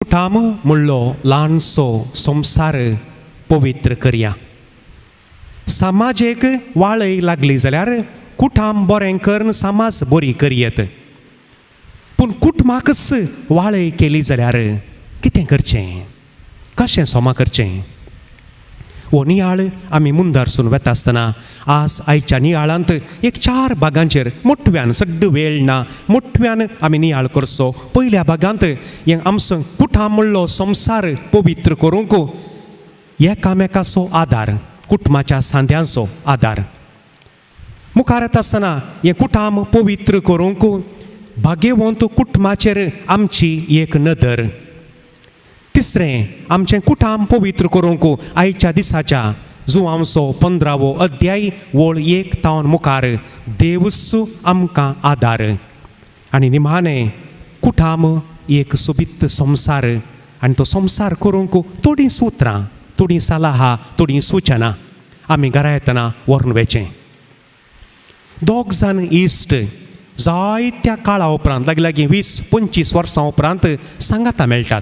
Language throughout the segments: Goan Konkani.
कुटाम म्हणलो ल्हानसो संवसार पवित्र करया. समाजेक वाळय लागली जाल्यार कुटाम बरें करून समाज बरी करयेत, पूण कुटुंबाकच वाळय केली जाल्यार कितें करचें, कशें सोमा करचें? हो नियाळ आमी मुंदारसून वता आसतना आज आयच्या नियाळांत एक चार भागांचेर मोठव्यान, सड्ड वेळ ना, मोठव्यान आमी नियाळ करचो. पयल्या भागांत हें आमचो कुटाम म्हणलो संवसार पवित्र करूंक एकामेकाचो आदार, कुटुंबाच्या सांद्यांचो आदार. मुखार येता आसतना हें कुटाम पवित्र करूंक भाग्यवंत कुटुंबाचेर आमची एक नदर. तिसरें, आमचें कुटाम पवित्र करूंक आयच्या दिसाच्या जुवांचो 15वो अध्याय वळ 1 तावन मुखार देवूच आमकां आदार. आनी निमाणें कुटाम एक सोबीत संवसार आनी तो संवसार करूंक थोडीं सुत्रां, थोडीं सलाहा, थोडीं सुचनां आमी घरा येतना व्हरून वचचें. दोग जाण इश्ट जायत्या काळा उपरांत, लागीं लागीं 20-25 वर्सां उपरांत सांगाता मेळटात,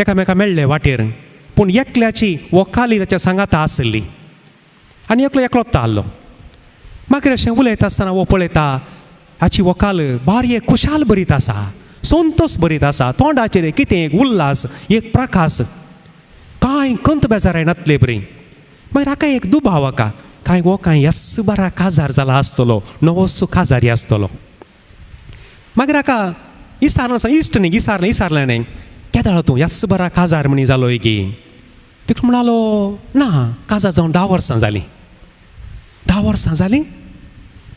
एकामेका मेळ्ळे वाटेर. पूण एकल्याची वकाली ताच्या सांगाता आसली आनी एकलो एकलोच आहलो. मागीर अशें उलयता आसतना हो पळयता हाची वकाल भारी एक खुशाल बरीत आसा, संतोस बरीत आसा, तोंडाचेर कितें एक उल्हास, एक प्रकाश, कांय कंत बेजाराय नातले बरी. मागीर हाका एक दुबाव हाका कांय हो कांय येस बरा काजार जाला आसतलो, नवोच काजारी आसतलो. मागीर हाका इसारना, इश्ट न्ही, इसारलें इसारलें न्ही, केदाळ तूं येस बरा काजार म्हणी जालो की? तिका म्हणालो ना, काजार जावन 10 वर्सां जालीं. 10 वर्सां जालीं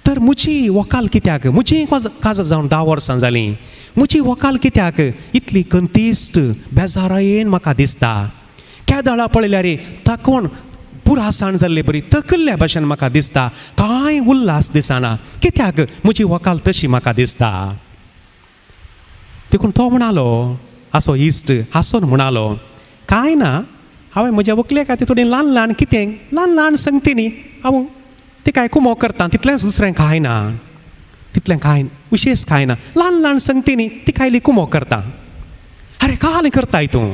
तर म्हजी वकाल कित्याक, म्हजी काजार जावन 10 वर्सां जालीं, म्हजी वकाल कित्याक इतली कंतीस्ट बेजारायेन म्हाका दिसता? केदाळा पळयल्यार थकोवन पुरासाण जाल्ले बरी तकल्ल्या भाशेन म्हाका दिसता, कांय उल्हास दिसना, कित्याक म्हजी वकाल तशी म्हाका दिसता? देखून तो म्हणालो, असो इश्ट हांसून म्हणालो, कांय ना, हांवें म्हज्या व्हंकले खातीर थोडी ल्हान ल्हान कितें ल्हान ल्हान संगती न्ही, हांव तिका कुमोक करता, तितलेंच, दुसरें कांय ना, तितलें कांय विशेश कांय ना, ल्हान ल्हान संगती न्ही तिका इल्ली कुमोक करता. अरे कालें करताय तूं,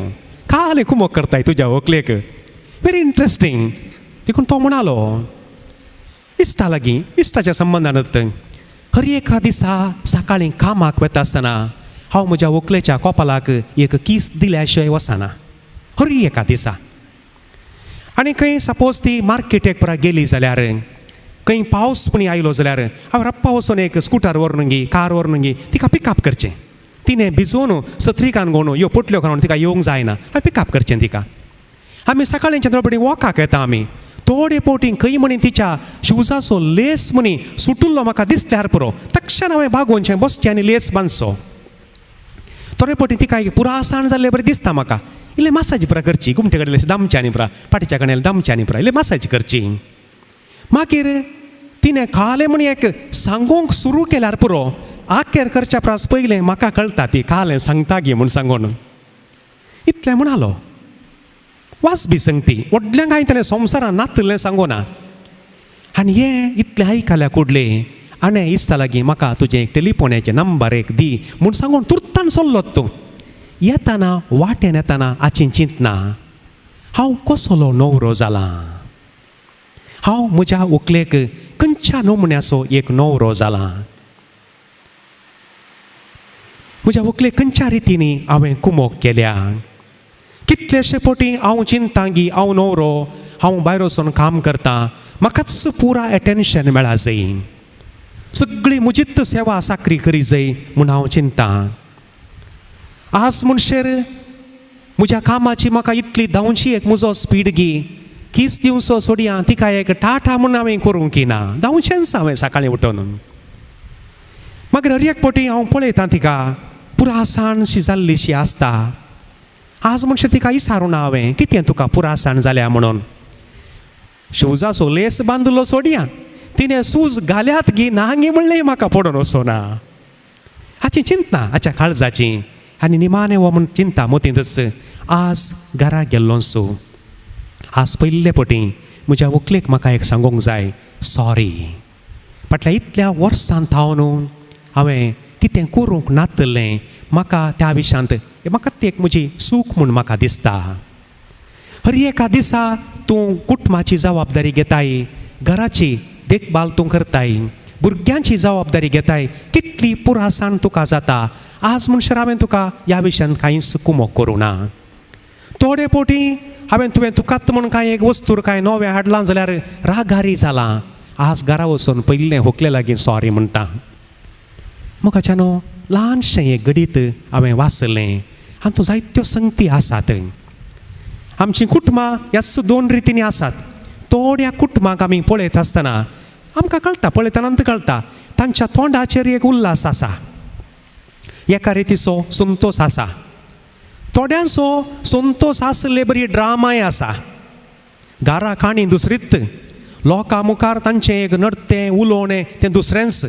कालें कुमोक करताय तुज्या व्हंकलेक, व्हेरी इंट्रस्टींग. देखून तो म्हणालो, इश्टा लागीं, इश्टाच्या संबंदान हर एका दिसा सकाळीं कामाक वता आसतना हांव म्हज्या व्हंकलेच्या कोपालाक एक कीस दिल्या शिवाय वचना, हर एका दिसा. आनी खंय सपोज ती मार्केटेक परा गेली जाल्यार, खंय पावस पुणी आयलो जाल्यार हांव रप्पा वचून एक स्कुटर व्हरून गी, कार व्हरून गी तिका पिकअप करचें. तिणें भिजोवन सत्रिकान घेवन ह्यो पोटल्यो घालून तिका येवंक जायना, हांवें पिकअप करचें तिका. आमी सकाळीं चंद्रपटी वॉकाक येता, आमी थोडे पोटी खंय म्हणी तिच्या शुजाचो लेस म्हणी सुटुल्लो म्हाका दिसल्यार पुरो, तक्षण हांवें बागोवचें, बसचें आनी लेस बांदचो. थोडे पोटी तिका पुरासाण जाल्ले बरें दिसता म्हाका, इल्लें मासाज पुरा करची, गुमटे कडेन दामच्यानी पुरा, पाटीच्या कडेन दामच्यानी पुरा इल्लें मासाज करची. मागीर तिणें खालें म्हणी एक सांगूंक सुरू केल्यार पुरो, आखेर करच्या प्रास पयलें म्हाका कळटा ती खालें सांगता गी म्हूण सांगून. इतलें म्हणालो, वास बी संगती व्हडलें कांय ताणें संवसारान नातलें सांगूना. आनी हें इतलें आयकल्या कुडलें आनी इश्टा लागीं म्हाका तुजें एक टेलिफोनाचें नंबर एक दी म्हूण सांगून तुर्तान सोल्लो तूं. येतना वाटेन येतना हाची चिंतना, हांव कसलो न्हवरो जाला, हांव म्हज्या व्हंकलेक खंयच्या नमुन्याचो एक न्हवरो जाला, म्हज्या व्हंकलेक खंयच्या रितीनी हांवें कुमोक केल्या. कितलेशे पोटी हांव चिंता गी हांव न्हवरो, हांव भायर वचून काम करता, म्हाकाच पुरा एटेन्शन मेळा जाय, सगळी म्हजीच सेवा साकरी करी जाय म्हूण हांव चिंता. आज म्हणशेर म्हज्या कामाची म्हाका इतली धांवची एक म्हजो स्पीड गी कीस दिवचो सोडया, तिका एक टाटा म्हूण हांवें करूंक ना, धांवचेंच हांवें सकाळीं उठून. मागीर हर एक पोटी हांव पळयतां तिका पुरासाणशी जाल्लीशी आसता. आज म्हणशेर तिका इसारूं ना हांवें कितें तुका पुरासाण जाल्या म्हणून. शुजाचो लेस बांदलो सोडया, तिणें सूज घाल्यात गी ना गी म्हणलें म्हाका पडून वचना. हाची चिंतना हाच्या काळजाची. आनी निमाणें हो म्हूण चिंता मतींतच आज घरा गेल्लोसो. आज पयल्ले पटी म्हज्या व्हंकलेक म्हाका एक सांगूंक जाय, सॉरी, फाटल्या इतल्या वर्सां थावन हांवें कितें करूंक नातलें, म्हाका त्या विशयांत हें म्हाका ती एक म्हजी चूक म्हूण म्हाका दिसता. हर एका दिसा तूं कुटुंबाची जबाबदारी घेताय, घराची देखभाल तूं करताय, भुरग्यांची जबाबदारी घेताय, कितली पुरासाण तुका जाता. आज म्हणसर हांवें तुका ह्या विशयान कांयच कुमोक करूं ना. थोडे पोटी हांवें तुवें तुकाच म्हूण कांय एक वस्तूर कांय नवें हाडलां जाल्यार रागारी जालां. आज घरा वचून पयलें होकले लागीं सॉरी म्हणटा. मोगाच्या न्हू ल्हानशें एक घडीत हांवें वाचलें, हातूंत जायत्यो संगती आसात. आमचीं कुटुंबां ह्याच दोन रितींनी आसात. थोड्या कुटुंबांक आमी पळयता आसतना आमकां कळटा, पळयतनाच कळटा तांच्या तोंडाचेर एक उल्हास आसा, एका रितीचो संतोश आसा. थोड्यांचो संतोश आसले बरी ड्रामाय आसा. घरा काणी दुसरीच, लोकां मुखार तांचें एक नडतें उलोवणें तें दुसरेंच.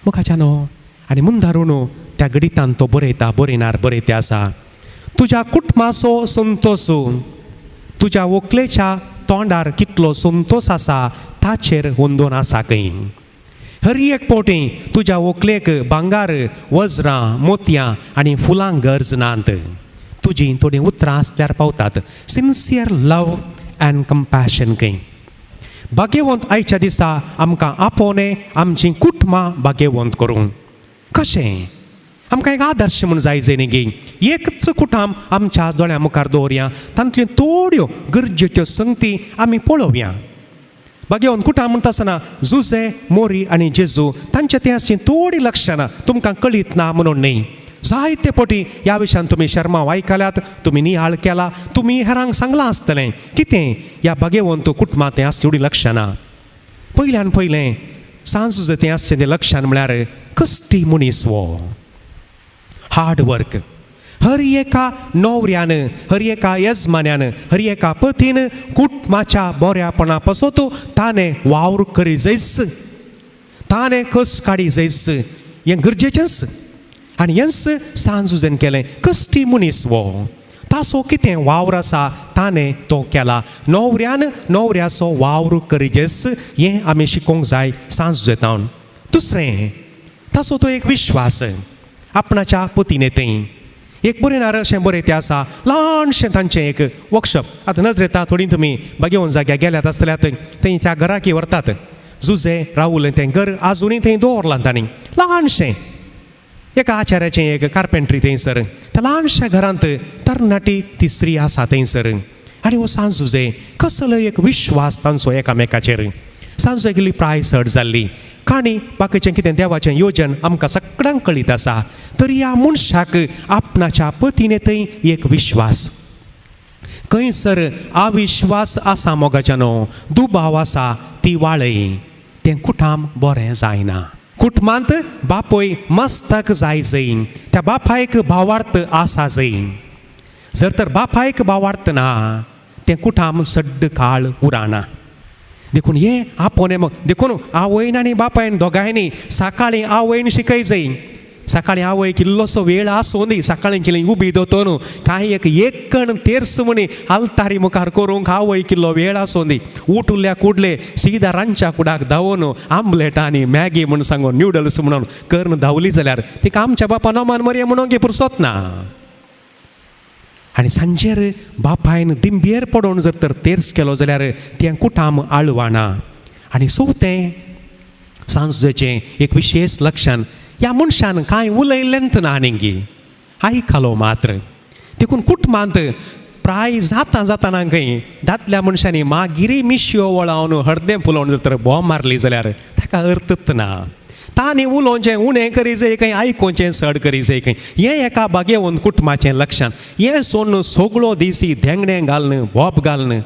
मुखाच्या न्हू आनी मुंदारून त्या घडितान तो बरयता, बरयणार बरयते आसा, तुज्या कुटुंबाचो संतोश, तुज्या व्हंकलेच्या तोंडार कितलो संतोश आसा ताचेर अंदून आसा खंय. हर एक पोटी तुज्या व्हंकलेक भांगार, वज्रां, मोतयां आनी फुलां गरज नात. तुजीं थोडीं उतरां आसल्यार पावतात. सिन्सियर लव अँड कंपॅशन खंय. भाग्यवंत आयच्या दिसा आमकां आपोवणें आमचीं कुटुंबां भाग्यवंत करूंक कशें आमकां एक आदर्श म्हूण जाय जाय न्ही. एकच कुटुंब आमच्या दोळ्यां मुखार दवरया, तांतल्यो थोड्यो गरजेच्यो संगती आमी पळोवया. भाग्यवंत कुटुंब म्हणटा आसतना जुजे, मोरी आनी जेजू तांच्या तें आसचीं थोडीं लक्षणां तुमकां कळीत ना म्हणून न्ही. जायते पटी ह्या विशयान तुमी शर्माव आयकल्यात, तुमी नियाळ केला, तुमी हेरांक सांगलां आसतलें कितें ह्या भाग्यवंत कुटुंबांत तें आसचीं थोडीं लक्षणां. पयल्यान पयलें सांजुजें तें आसचें तें लक्षण म्हळ्यार कश्टी मनीस हो, हार्ड वर्क. हर एका न्हवऱ्यान, हर एका येजमान्यान, हर एका पतीन कुटुंबाच्या बऱ्यापणा पासत ताणें वावर करी जायच, ताणें कस काडी जायच, हें गरजेचेंच. आनी हेंच सांजुजेन केलें. कश्टी मनीस हो, ताचो कितें वावर आसा ताणें तो केला. न्हवऱ्यान न्हवऱ्याचो वावर करीजेच हें आमी शिकोवंक जाय सांजुजेतावन. दुसरें ताचो तो एक विश्वास आपणाच्या पतीने थंय एक बरयणार अशें बरें तें आसा, ल्हानशें तांचें एक वर्कशॉप. आतां नजरेता थोडीं तुमी बागेवन जाग्यार गेल्यात आसल्यार थंय त्या घराकी व्हरतात. जुजे राहुल तें घर आजुनूय थंय दवरलां तांणी. ल्हानशें एका आचार्याचें एक कार्पेंट्री थंयसर. त्या ल्हानश्या घरांत तरणाटी ती स्त्री आसा थंयसर. आनी हो सांजुजे कसलो एक विश्वास तांचो एकामेकाचेर. सांजुजेली प्राय चड जाल्ली काणी बाकीचें कितें देवाचें योजन आमकां सगळ्यांक कळीत आसा. तर ह्या मनशाक आपणाच्या पतीने थंय एक विश्वास, खंयसर अविश्वास आसा मोगाच्यानो, दुबाव आसा, ती वाळय तें कुटुंब बरें जायना. कुटुंबांत बापूय मस्तक जाय जय, त्या बापायक भावार्थ आसा जय. जर तर बापायक भावार्थ ना तें कुटुंब सड्ड काळ उराना. देखून हें आपोवणें मग देखून आवयन आनी बापायन दोगांयनी सकाळीं आवयन शिकय जाय. सकाळीं आवयक इल्लोसो वेळ आसूं दी, सकाळीं कितें उबी दोतोन न्हू कांय एक एकण तेर्स म्हणी आल्तारी मुखार करूंक आवयक इल्लो वेळ आसूं दी. उठुल्ल्या कुडले सीधा रांदच्या कुडाक धांवून आमलेट आनी मॅगी म्हूण सांगून न्युडल्स म्हणून करून धांवली जाल्यार तिका आमच्या बापा नोमान मरया म्हणूंक पुरसोत ना. आनी सांजेर बापायन दिंबेर पडोवन जर तर तेर्स केलो जाल्यार तें कुटाम आळवाना. आनी चवथें सांजेचें एक विशेश लक्षण, ह्या मनशान कांय उलयलेंत ना आनीक आयकलो मात्र. देखून कुटुंबांत प्राय जाता जाताना खंय दादल्या मनशांनी मागीर मिशयो वळावन हळदें फुलोवन जर तर बोम मारली जाल्यार ताका अर्थच ना. तांणी उलोवचें उणें करी जाय खंय, आयकुचें चड करी जाय खंय. हें एका भाग्यवंत कुटुंबाचें लक्षण. हें सोडून सगळो दीस धेंगणें घालून बोब घालून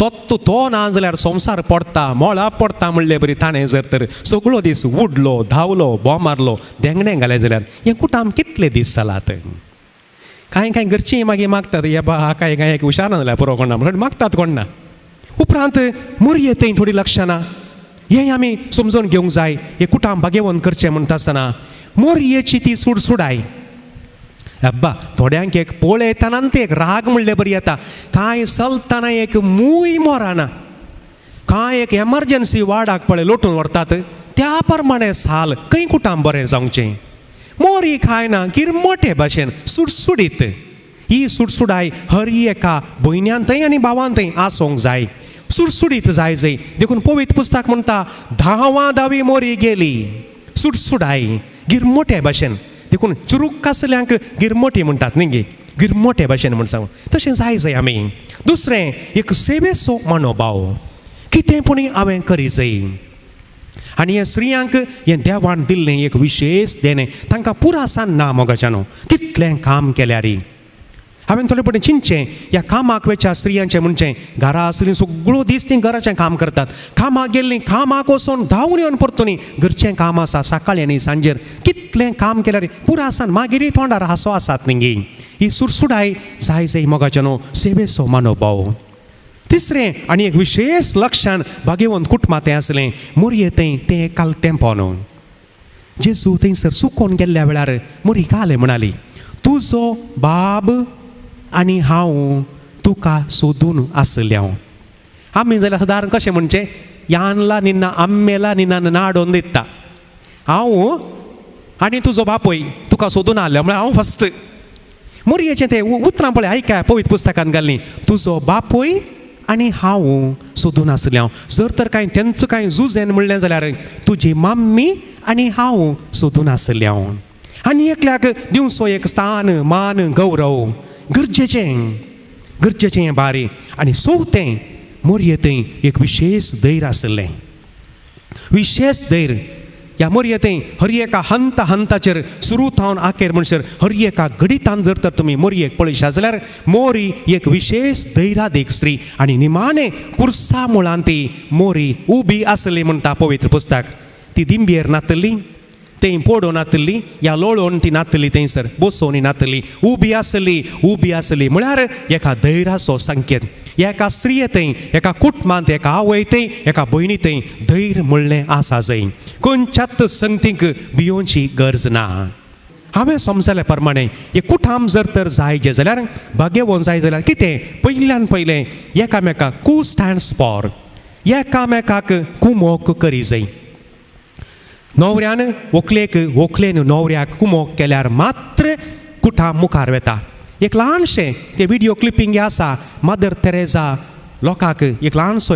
तो तो ना जाल्यार संवसार पडटा मोळा पडटा म्हणले बरी ताणें जर तर सगळो दीस उडलो धांवलो बोम मारलो धेंगणें घालें जाल्यार हें कुटुंब कितले दीस जालात. कांय कांय घरचीं मागीर मागतात, हे बा कांय कांय एक हुशार ना जाल्यार पुरो कोण ना म्हणून मागतात कोण ना. उपरांत मोरये थंय थोडी लक्षणां हें आमी समजून घेवंक जाय. हें कुटुंब भाग्यवंत करचें म्हणटा आसतना मोरयेची ती सुडसुडाय. अब्बा थोड्यांक एक पळयतना ते एक राग म्हणले बरी येता, कांय चलतना एक मूय मोराना, कांय एक एमर्जन्सी वार्डाक पळय लोटून व्हरतात त्या प्रमाणे साल खंय कुटुंब बरें जावचें. मोरी खायना गिरमोटे भाशेन सुडसुडीत. ही सुडसुडाय हर एका भयण्यान थंय आनी भावान थंय आसूंक जाय, सुडसुडीत जाय जाय. देखून पवित्र पुस्तक म्हणटा धांवा धावी मोरी गेली, सुडसुडाय गिरमोटे भाशेन. देखून चुरूक आसल्यांक गिरमोटी म्हणटात न्ही गे, गिरमोटे भाशेन म्हण सांगून तशें जाय जाय आमी. दुसरें एक सेवेचो मनोभाव, कितें पूण हांवें करी जाय. आनी हे स्त्रियांक हें देवान दिल्लें एक विशेश देणें, तांकां पुरासान ना मोगाच्यानो कितलें काम केल्यार. हांवें थोडे पटे चिंतचें ह्या कामाक वेच्या स्त्रियांचें म्हणचें घरा आसलीं सगळो दीस तीं घराचें काम करतात, कामाक गेल्लीं कामाक वचून धांवून येवन परतून घरचें काम आसा सकाळीं आनी सांजेर कितलें काम केल्यार पुरासान मागीर तोंडार हांसो आसात न्ही गे. ही सुरसुडाय जाय जाय मोगाच्यानो सेवेचो मनोभाव. तिसरें आनी एक विशेश लक्षान भाग्यवंत कुटुंबां तें आसलें मोरये थंय तें काल तेंपो न्हू. जेजू थंयसर सुकोवन गेल्ल्या वेळार मोरी कालें म्हणाली, तुजो बाब आनी हांव तुका सोदून आसलें हांव. आमी जाल्यार सदारण कशें म्हणचें, यानला निन्ना आम्मेला निन्ना नाडोवन दिता, हांव आनी तुजो बापूय तुका सोदून आसले म्हळ्यार हांव फस्ट. मोरयेचें तें उतरां पळय आयकाय पवित्र पुस्तकान घाल्लीं, तुजो बापूय आनी हांव सोदून आसलें हांव. जर तर कांय तेंचो कांय जुजेन म्हणलें जाल्यार तुजी मम्मी आनी हांव सोदून आसलें हांव. आनी एकल्याक दिवचो एक स्थान मान गौरव गरजेचें, गरजेचें हें बारी. आनी चवथें मोरये थंय एक विशेश धैर्य आसलें, विशेश धैर्य. ह्या मोरये थंय हर एका हंत हंताचेर सुरू थावन आखेर म्हणसर हर एका घडितान जर तर तुमी मोरयेक पळयशात जाल्यार मोरी एक विशेश धैर्यादीक स्त्री. आनी निमाणें कुर्सा मुळान ती मोरी उबी आसली म्हणटा पवित्र पुस्तक. ती दिंबेर नातली, थंय पडून नातली, या लोळोवन ती नातली, थंयसर बसोवन नातली, उबी आसली. उबी आसली म्हळ्यार एका धैर्याचो संकेत. एका स्त्रिये थंय, एका कुटुंबांत, एका आवय थंय, एका भयणी थंय धैर्य म्हणलें आसा जंय खंयच्याच संगतीक भियोवची गरज ना. हांवें समजल्या प्रमाणें हे कुटाम जर तर जाय जें जाल्यार भाग्यवंत जाय जाल्यार कितें पयल्यान पयलें एकामेकाक कू स्टँड्स फॉर, एकामेकाक कुमोक करी जाय. न्हवऱ्यान व्हंकलेक, व्हंकलेन न्हवऱ्याक कुमोक केल्यार मात्र कुटाम मुखार वेता. एक ल्हानशें तें विडियो क्लिपींग आसा, मदर तेरेजा लोकांक एक ल्हानसो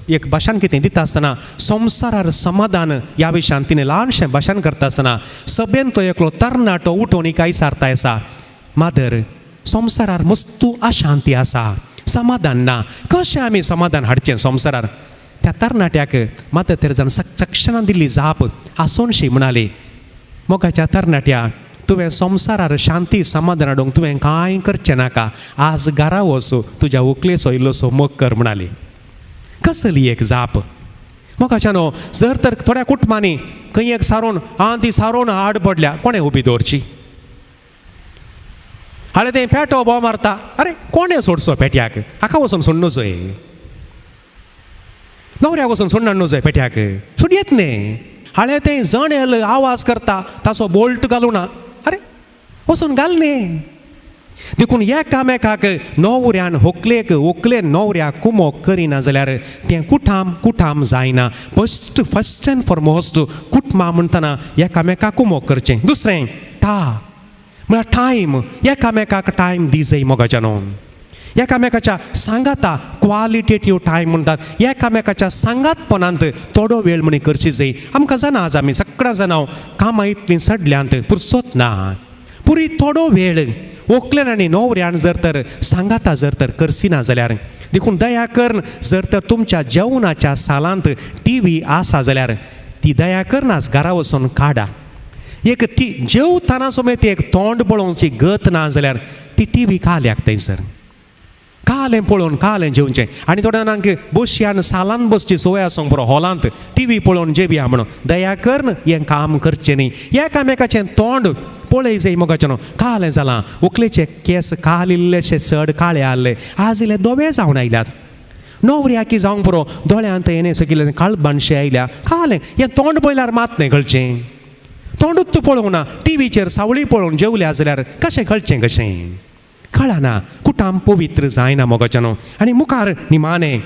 एक भाशण कितें दिता आसतना संवसारार समाधान ह्या विशयान तिणें ल्हानशें भाशण करता आसतना सभेन तो एकलो तरणाटो उठोवन काय सारता आसा, मादर संवसारार मस्तू अशांती आसा, समाधान ना, कशें आमी समाधान हाडचें संवसारार. त्या तरणाट्याक मदर तेरेजान सक्षणान दिल्ली जाप आसोनशी म्हणाली, मोगाच्या तरणाट्या तुवें संवसारार शांती समाधान हाडूंक तुवें कांय करचें नाका, आज घरा वचू तुज्या व्हंकलेचो इल्लोसो मोग कर म्हणाली. कसली एक जाप मोगाच्यानो. जर तर थोड्या कुटुंबांनी खंय एक सारोवन आं ती सारोवन आड पडल्या, कोणें उबी दवरची? हाडे तें पेटो भोव मारता, अरे कोणें सोडचो पेट्याक, हाका वचून सोडणू जाय, न्हवऱ्याक वचून सोडणू जाय पेट्याक, सोडयेत न्ही. हाडे तें जण येल आवाज करता ताचो बोल्ट घालूना, अरे वचून घाल न्ही. देखून एकामेकाक न्हवऱ्यान व्हंकलेक, व्हंकलेन न्हवऱ्याक कुमोक करिना जाल्यार तें कुटाम कुटाम जायना. फस्ट फस्ट एंड फॉरमोस्ट कुटुंबां म्हणटना एकामेकाक कुमोक करचें. दुसरें टा म्हळ्यार टायम, एकामेकाक टायम दी जाय मोगाच्यानो. एकामेकाच्या सांगाता क्वालिटेटीव टायम म्हणटात, एकामेकाच्या सांगातपणांत थोडो वेळ म्हणी करची जाय. आमकां जाणा आज आमी सगळ्यां जाणां कामां इतलीं सडल्यांत पुरसोत ना, पुरी थोडो वेळ व्हंकलेन आनी न्हवऱ्यान जर तर सांगाता जर तर करसिना जाल्यार. देखून दया करून जर तर तुमच्या जेवणाच्या सालांत टी व्ही आसा जाल्यार ती दया करून आज घरा वचून काडा. एक ती जेवताना समेत एक तोंड पळोवची गत ना जाल्यार ती टी व्ही काल्याक थंयसर कालें पळोवन कालें जेवचें. आनी थोड्या जाणांक बशयान सालांत बसची संवय आसूंक पुरो, हॉलांत टी व्ही पळोवन जेवया म्हणून. दया करून हें काम करचें न्ही. एकामेकाचें तोंड पळय जाय मोगाचें न्हू. कालें जालां, व्हंकलेचे केंस काल इल्लेशे चड काळे आहले, आज इल्ले धवे जावन आयल्यात. न्हवऱ्याकी जावंक पुरो, दोळ्यांत येणे सगळे काळबाणशे आयल्या, कालें हें तोंड पळयल्यार मात न्ही कळचें, तोंडूच तूं पळोवंक ना. टिवीचेर सावळी पळोवन जेवल्या जाल्यार कशें कळचें, कशें कळना, कुटाम पवित्र जायना मोगाचें न्हू. आनी मुखार निमाणें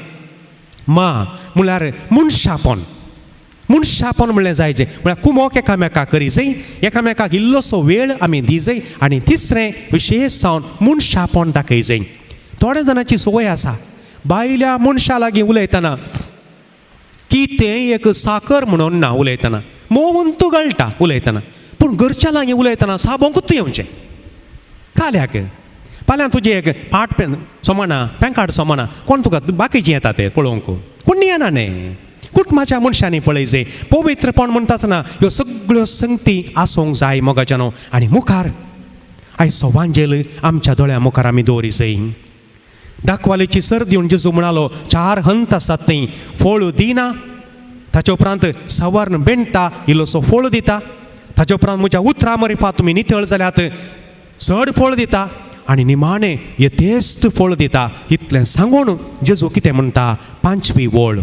मा म्हळ्यार मनशापण, मनशापण म्हणलें जायचें म्हळ्यार कुमोक एकामेकाक करी जाय, एकामेकाक इल्लोसो वेळ आमी दी जाय. आनी तिसरें विशेश जावन मनशापण दाखय जाय. थोड्या जाणांची संवय आसा बायल्या मनशा लागीं उलयतना कितें एक साकर म्हणून ना उलयतना मोवून तूं गळटा उलयतना, पूण घरच्या लागीं उलयतना साबोंकूच येवचें. काल्याक फाल्यां तुजें एक पाट पेन सोमाना पॅन कार्ड सोमाना कोण तुका बाकीचीं येता ते पळोवंक कोण येना न्ही. कुटुंबाच्या मनशांनी पळयचें पवित्रपण म्हणटा आसतना ह्यो सगळ्यो संगती आसूंक जाय मोगाच्यानो. आनी मुखार आयचो वांजेल आमच्या दोळ्या मुखार आमी दवरी जाय. दाखवालेची सर दिवन जेजू म्हणालो 4 हंत आसात थंय, फळ दिना, ताचे उपरांत सवर्ण बेणटा इल्लोसो फळ दिता, ताचे उपरांत म्हज्या उतरां मरिफा तुमी नितळ जाल्यात चड फळ दिता, आनी निमाणें यथेश्ट फळ दिता. इतलें सांगून जेजू कितें म्हणटा, 5वी वळ,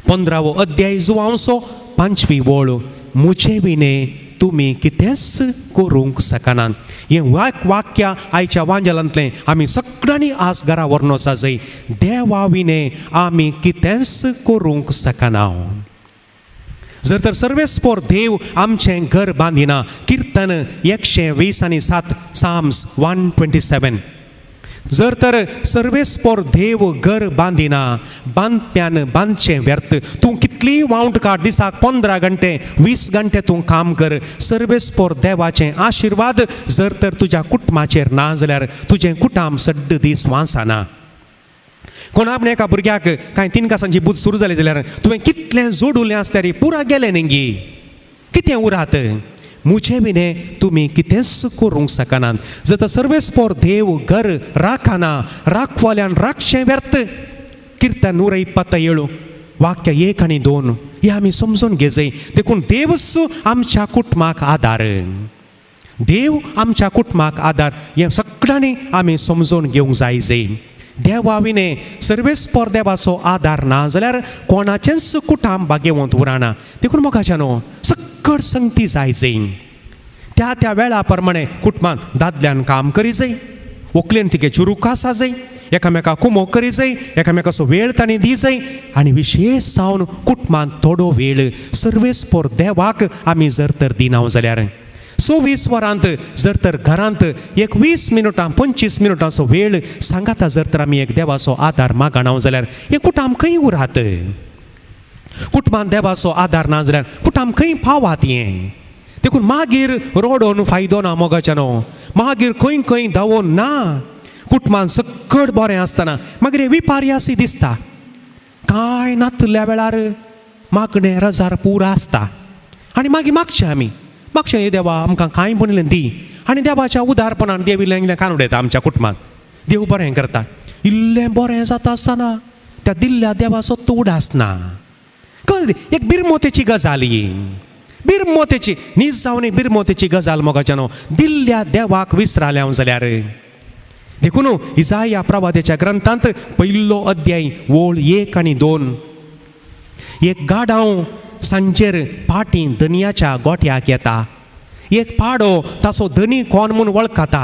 15वो अध्याय जुवांवचो 5वी वळ, म्हजे विणे तुमी कितेंच करूंक शकनात. हें वाक्य आयच्या वांजेलांतलें आमी सगळ्यांनी आज घरा व्हरून वचा जाय. देवा विणे आमी कितेंच करूंक शकना. जर तर सर्वेस्पोर देव आमचें घर बांदिना. किर्तन 127, साम्स 127. जर तर सर्वेस्पोर देव घर बांदिना, बांदप्यान बांदचें व्यर्थ. तूं कितली वावंट काड, दिसाक 15 घंटे 20 घंटे तूं काम कर, सर्वेस्पोर देवाचें आशिर्वाद जर तर तुज्या कुटुंबाचेर ना जाल्यार तुजें कुटुंब सड्ड दीस वांसाना. कोण आपणे एका भुरग्याक कांय 3 कासांची बुद्द सुरू जाली जाल्यार तुवें कितलें जोडुलें आसल्यार पुरा गेलें न्ही, कितें उरात. म्हजे विणे तुमी कितेंच करूंक शकनात. जर तर सर्वेस्पोर देव घर राखना, राखवाल्यान राखचें व्यर्थ. किर्तन 127 वाक्य 1 आनी 2 हे आमी समजून घेवचें. देखून देवच आमच्या कुटुंबाक आदार, देव आमच्या कुटुंबाक आदार हें सगळ्यांनी आमी समजून घेवंक जाय. जाय देवा विणे सर्वेस्पोर देवाचो आदार ना जाल्यार कोणाचेंच कुटुंब भाग्यवंत उरना. देखून मोगाच्यानो सक्कड संगती जाय जाय. त्या त्या वेळा प्रमाणे कुटुंबांत दादल्यान काम करी जाय, व्हंकलेन तिगे चुरूक आसा जाय, एकामेका कुमोक करी जाय, एकामेकाचो वेळ तांणी दी जाय. आनी विशेश जावन कुटुंबांत थोडो वेळ सर्वेस्पोर देवाक आमी जर तर दिना जाल्यार 24 वरांत जर तर घरांत एक 20 मिनटां 25 मिनटांचो वेळ सांगाता जर तर आमी एक देवाचो आदार मागणाव जाल्यार हें कुटुंब खंय उरात. कुटुंबांत देवाचो आदार ना जाल्यार कुटुंब खंय पावात हें. देखून मागीर रोडोन फायदो ना मोगाच्यानो, मागीर खंय खंय धांवोन ना. कुटुंबांत सक्कड बरें आसतना मागीर हें विपार्यासी दिसता. कांय नातल्या वेळार मागणें रजार पूर आसता आनी मागीर मागचें आमी मागचें हे देवा आमकां कांय म्हणलें दी. आनी देवाच्या उदारपणान देव इल्लें इल्लें कान उडयता आमच्या कुटुंबांत. देव बरें करता, इल्लें बरें जाता आसतना त्या दिल्ल्या देवाचो तोड आसना. कळ्ळी एक बिरमोतेची गजाल ही, बिरमोतेची नीज जावन एक बिरमोतेची गजाल मोगाच्यानो. दिल्ल्या देवाक विसरालें हांव जाल्यार. देखून इजाया प्रवाद्याच्या ग्रंथांत 1 अध्याय वळ 1 आनी 2, एक गाडांव सांजेर पाटी धनयाच्या गोठ्याक येता, एक पाडो ताचो धनी कोण म्हूण वळखता.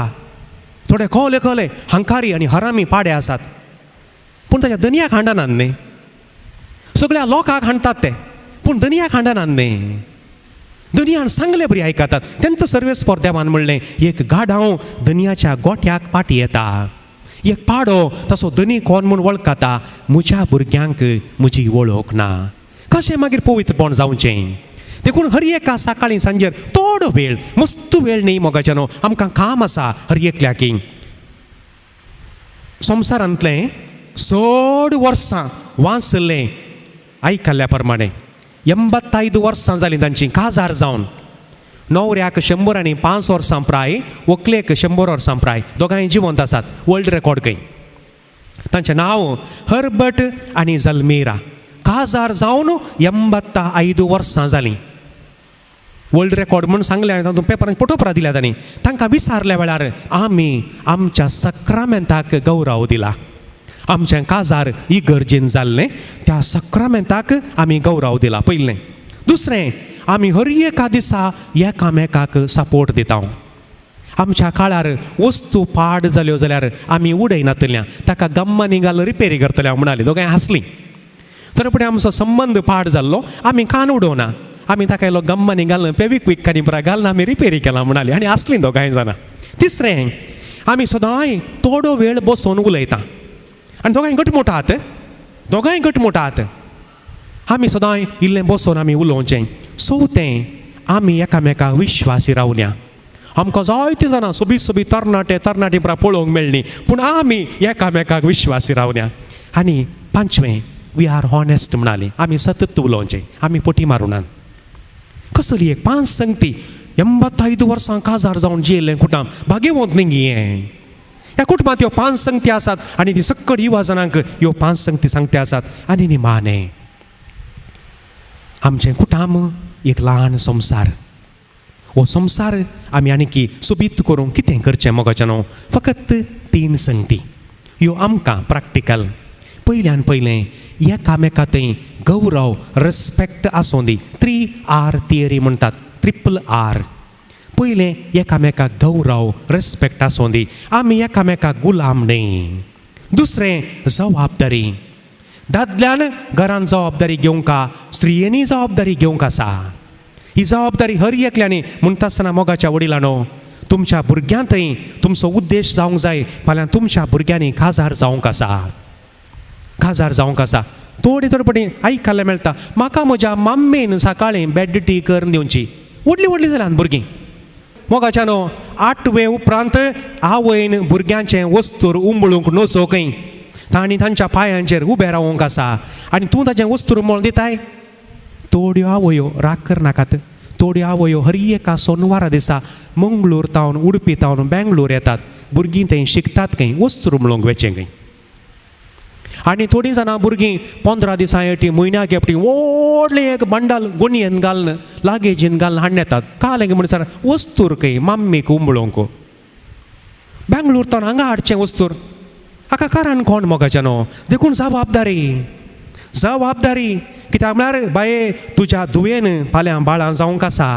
थोडे खोले खोले हंकारी आनी हरामी पाडे आसात, पूण ताच्या धनयाक हांडनात न्ही. सगळ्या लोकांक हांडटात ते, पूण धनयाक हांडनात न्ही. धनयान सांगले बरी आयकतात. तेंच सर्वेस्पोर देवान म्हणलें एक गाडांव धनयाच्या गोठ्याक पाटी येता, एक पाडो ताचो धनी कोण म्हूण वळखता. म्हज्या भुरग्यांक म्हजी वळख ना, कशें मागीर पवित्रपण जावचें. देखून हर एका सकाळीं सांजेर थोडो वेळ, मस्त वेळ न्ही मोगाच्यानो, आमकां काम आसा हर एकल्याकी. संवसारांतलें चड वर्सां वाचलें आयकल्ल्या प्रमाणे 85 वर्सां जालीं तांचीं काजार जावन. णवऱ्याक 105 वर्सां प्राय, व्हंकलेक 100 वर्सां प्राय, दोगांय जिवंत आसात, वर्ल्ड रेकॉर्ड खंय. तांचें नांव हर्बर्ट आनी जल्मेरा. काजार जावन 85 वर्सां जालीं. वर्ल्ड रेकॉर्ड म्हूण सांगलें हांवें, तातूंत पेपरान फोटो दिल्या तांणी. तांकां विचारल्या वेळार आमी आमच्या सक्रामेंताक गौरव दिला, आमचें काजार इगर्जेन जाल्लें त्या सक्रामेंताक आमी गौरव दिला पयलें. दुसरें, आमी हर एका दिसा एकामेकाक सपोर्ट दिता. आमच्या काळार वस्तू पाड जाल्यो जाल्यार आमी उडयनातल्या, ताका गम्मानी घाल रिपेरी करतल्या म्हणाली. दोगांय हांसलीं. तर पुढे आमचो संबंद पाड जाल्लो, आमी कान उडोवना, आमी ताका इल्लो गम्मानी घालून फेविक्विक आनी पुरा घालून आमी रिपेरी केला म्हणाली आनी आसलीं दोगांय जाणां. तिसरें, आमी सदांय थोडो वेळ बसून उलयता आनी दोगांय घटमूट आहात, दोगांय घटमूट आहात, आमी सदांय इल्लें बसून आमी उलोवचें. चवथें, आमी एकामेकाक विश्वासी रावल्या. आमकां जायतीं जाणां सोबीत सोबीत तरणाटे तरणाटी पुरा पळोवंक मेळ्ळीं, पूण आमी एकामेकाक विश्वासी रावल्या. आनी पांचवें, we are honest म्हणाली, आमी सतत उलोवचें, आमी पोटी मारुनात. कसली एक 5 संगती 85 वर्सां काजार जावन जियेल्लें कुटुंब भाग्यवंत न्ही हें. ह्या कुटुंबांत ह्यो 5 संगती आसात आनी ती सक्कड युवा जाणांक ह्यो 5 संगती सांगते आसात. आनी निमाणें, आमचें कुटुंब एक ल्हान संवसार. हो संवसार आमी आनीकी सोबीत करूंक कितें करचें मोगाच्यानो, फकत 3 संगती ह्यो आमकां प्रॅक्टिकल. पयल्यान पयलें, एकामेका थंय गौरव रेस्पेक्ट आसूं दी. 3R theory म्हणटात, RRR. पयलें, एकामेकाक गौरव रेस्पेक्ट आसूं दी, आमी एकामेकाक गुलाम न्हय. दुसरें, जबाबदारी. दादल्यान घरान जबाबदारी घेवंक, स्त्रियेंनी जबाबदारी घेवंक आसा. ही जबाबदारी हर एकल्यांनी. म्हणटा आसतना मोगाच्या वडिलांनो, तुमच्या भुरग्यां थंय तुमचो उद्देश जावंक जाय, फाल्यां तुमच्या भुरग्यांनी काजार जावंक आसा, काजार जावंक आसा. थोडे थोडे पटी आयकल्लें मेळटा, म्हाका म्हज्या मम्मीन सकाळीं बेड टी करून दिवची. व्हडली व्हडली जाल्यान भुरगीं. मोगाच्यानो, 8वे उपरांत आवयन भुरग्यांचें वस्तूर उंबळूंक नजो खंय, तांणी तांच्या पांयांचेर उबें रावंक आसा आनी तूं ताचें वस्तूर उंबळून दिताय. थोड्यो आवयो राग करनाकात, थोड्यो आवयो हर एका सोनवारा दिसा मंगळूर तावन, उडपी तावन बेंगलोर येतात, भुरगीं थंय शिकतात खंय, वस्तूर उंबळूंक वचें खंय. आनी थोडीं जाणां भुरगीं 15 दिसां येटी, म्हयन्याक एकटी व्हडलें एक बंडल गोणयेन घालून लागेजीन घालून हाडून येतात. कालें म्हणसर वस्तूर खंय मम्मीक उंबळोवंक बेंगलोर तावन हांगा हाडचें वस्तूर, हाका कारण कोण मोगाच्यानो. देखून जबाबदारी, जबाबदारी. कित्याक म्हळ्यार बाये, तुज्या धुवेन फाल्यां बाळां जावंक आसा,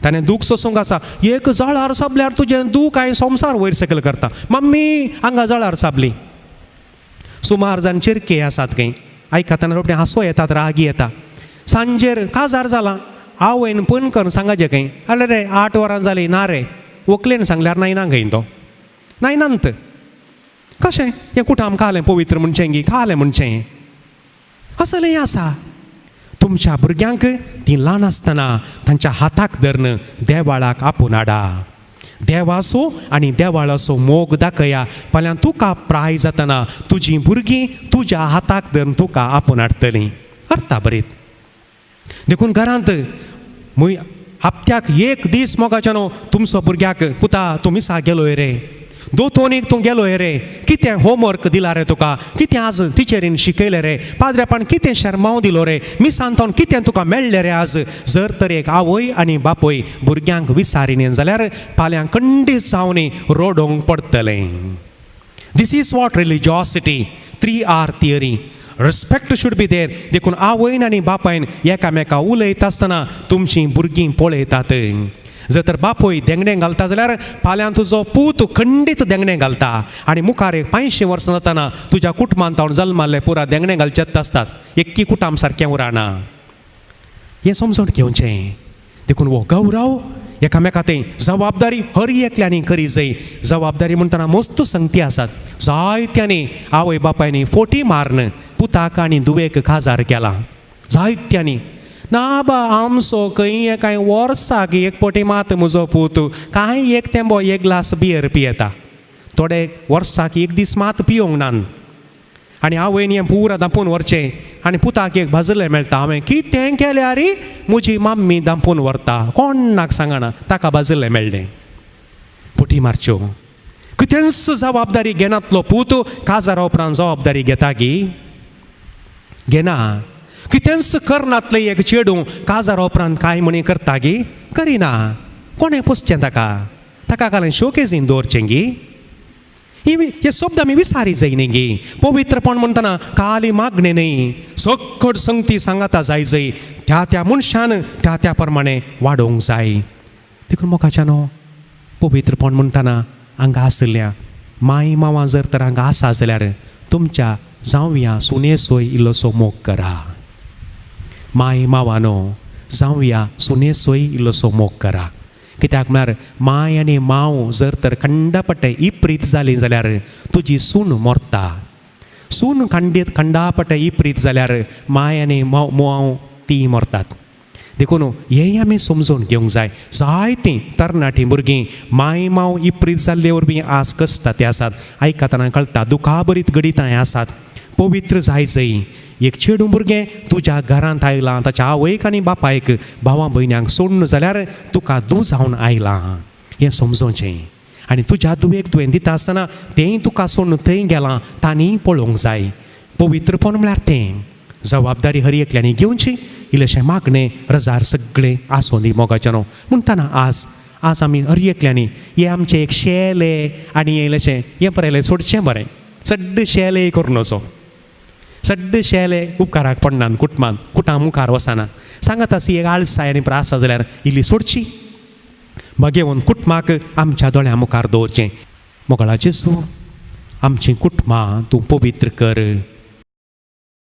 ताणें दूख सोसूंक आसा. एक जळार साबल्यार तुजें दूख हांवें संवसार वयर सकयल करता, मम्मी हांगा जळार साबली. सुमार जाण चिरके आसात खंय, आयकतना रोखडें हांसो येतात, रागी येता. सांजेर काजार जालां, आवयन फोन करून सांगाचें खंय, आरे रे 8 वरां जालीं ना रे, व्हंकलेन सांगल्यार नायना खंय तो, नायनांत. कशें हें कुटाम खालें पवित्र म्हणचें गी, खालें म्हणचें, असलें आसा. तुमच्या भुरग्यांक तीं ल्हान आसतना तांच्या हाताक धरून देवाळाक आपोवन हाडा, देवाचो आनी देवाळाचो मोग दाखया. फाल्यां तुका प्राय जातना तुजीं भुरगीं तुज्या हाताक धरून तुका आपोवन हाडटलीं. अर्था बरीत. देखून घरांत हप्त्याक एक दीस मोगाच्यानो तुमचो भुरग्याक, पुता तूं मिसा गेलोय रे, दोतोनीक तूं गेलोय रे, कितें होमवर्क दिला रे तुका, कितें आज टिचरीन शिकयलें रे, पाद्रेपान कितें शेरमांव दिलो रे, मिसान तावन कितें तुका मेळ्ळें रे आज. जर तर एक आवय आनी बापूय भुरग्यांक विसारिनी जाल्यार फाल्यां खंडीत जावन रडोवंक पडटलें. This is what religiosity, 3R theory. Respect should be there. देखून आवयन आनी बापायन एकामेका उलयता आसतना तुमचीं भुरगीं पळयतात. जर तर बापूय देंगणें घालता जाल्यार फाल्यां तुजो पूत खंडीत देंगणें घालता आनी मुखार एक 500 वर्सां जातना तुज्या कुटुंबांत तावन जल्माल्ले पुरा देंगणें घालचेच आसतात, एक्की कुटाम सारकें उरना. हें समजून घेवचें. देखून हो गौरव एकामेका थंय जबाबदारी हर एकल्यांनी करी जाय. जबाबदारी म्हणटना मस्त संगती आसात. जायत्यांनी आवय बापायनी फोटी मारून पुताक आनी धुवेक काजार केला, जायत्यांनी. ना बा आमचो खंय कांय वर्साक एक पटी मात म्हजो पूत कांय एक तेंबो एक ग्लास बियर पियेता, थोडे वर्साक एक दीस मात पियोंक नान. आनी आवयन हें पुरा धांपून व्हरचें आनी पुताक एक भाजलें मेळटा, हांवें कितें केल्यार म्हजी मम्मी धांपून व्हरता, कोणाक सांगना, ताका भाजलें मेळ्ळें. पोटी मारच्यो. कितेंच जबाबदारी घेनातलो पूत काजारा उपरांत जबाबदारी घेता गी, घेना. कितेंच करनातलें एक चेडूं काजारा उपरांत कांय म्हणी करता गी, करिना. कोणें पोसचें ताका, ताका घालून शोकेजीन दवरचें गी. हे शब्द आमी विसारी जाय न्ही गी. पवित्रपण म्हणटना खाली मागणें न्ही, सकट संगती सांगाता जाय जाय, त्या त्या मनशान त्या त्या प्रमाणे वाडोवंक जाय. देखून मोगाच्यानो, पवित्रपण म्हणटना हांगा आशिल्ल्या माय मावा जर तर हांगा आसा जाल्यार तुमच्या जावया सुने सोय इल्लोसो मोग करा. माय मावानो जावया सुनेसोय इल्लोसो मोग करा. कित्याक म्हळ्यार माय आनी माव जर तर खंडापटे इप्रीत जाली जाल्यार तुजी सून मरता. सून खंडापटे इप्रीत जाल्यार माय आनी माव ती मरतात. देखून हें आमी समजून घेवंक जाय. जायतीं तरणाटीं भुरगीं माय माव इप्रीत जाल्ले वरवीं आज कसता ते आसात. आयकतना कळटा दुखाभरीत घडितां आसात. पवित्र जाय जय एक चेडूं भुरगें तुज्या घरांत आयलां, ताच्या आवयक आनी बापायक भावा भयण्यांक सोडून जाल्यार तुका धूव जावन आयलां हें समजोवचें. आनी तुज्या धुवेक तुवें दिता आसतना तेंय तुका सोडून थंय गेलां तांणी पळोवंक जाय. पवित्रपण म्हळ्यार तें जबाबदारी हर एकल्यांनी घेवची. इल्लेशें मागणें रजार सगळें आसूं दी मोगाचें न्हू. म्हणटना आज आज आमी हर एकल्यांनी हे आमचें एक शेले आनी इल्लेशें हें पळयलें सोडचें बरें. चड शेले करून वचो, चड शेले उपकाराक पडनात कुटुंबान, कुटां मुखार वचना. सांगत आसी एक आळसाय आनी प्रास आसा जाल्यार इल्ली सोडची, बगेवन कुटुंबाक आमच्या दोळ्यां मुखार दवरचें. मोगाळा जेजू, आमचीं कुटुंबां तूं पवित्र कर.